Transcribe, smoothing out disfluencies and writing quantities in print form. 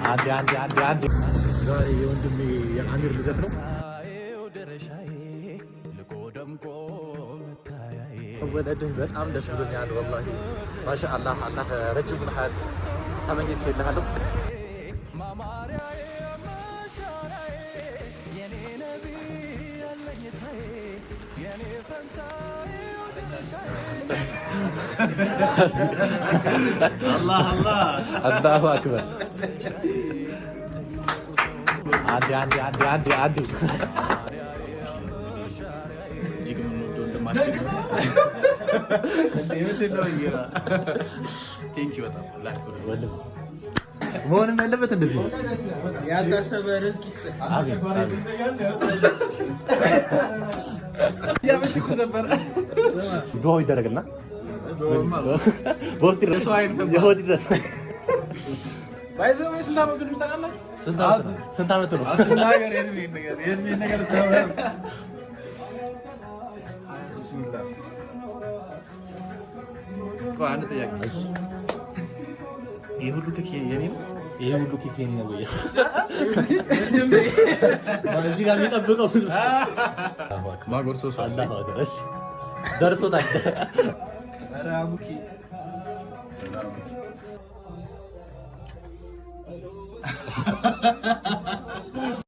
አንዴ አንዴ አንዴ አንዴ። ዛሬ የወንድሜ የአሚር ልደት ነው። ወለድህ በጣም ደስ ብሎኛል። ወላሂ ማሻአላህ፣ አላህ ረጅሙን ሀያት ተመኝቼልሃለሁ። አላሁ አክበር። አንዴ አንዴ አንዴ አንዴ አንዴ። እጅግ የምንወደው ወንድማችን፣ thank you በጣም። ወንድም መሆንም ያለበት እንደዚህ ነው። ያልታሰበ ርዝቅ ይስጥህ። አሜን አሜን። ነበር። ዱዓው ይደረግና በውስጥ ይድረስ፣ የሆድ ይድረስ። By the way ስንት ዓመቱ ነው ታውቃለህ? ስንት ዓመቱ ነው? ነገር የእድሜ ነገር። ቆይ አንድ ጥያቄ፣ ይህ ሁሉ ኬክ የኔ ነው? ይሄ ሁሉ ኬክ የኔ ነው ወይ? እዚህ ጋር የሚጠብቀው ማጎርሶ ሰው አለ። አላሁ አክበር። እሺ ደርሶታል። ኧረ አቡኪ።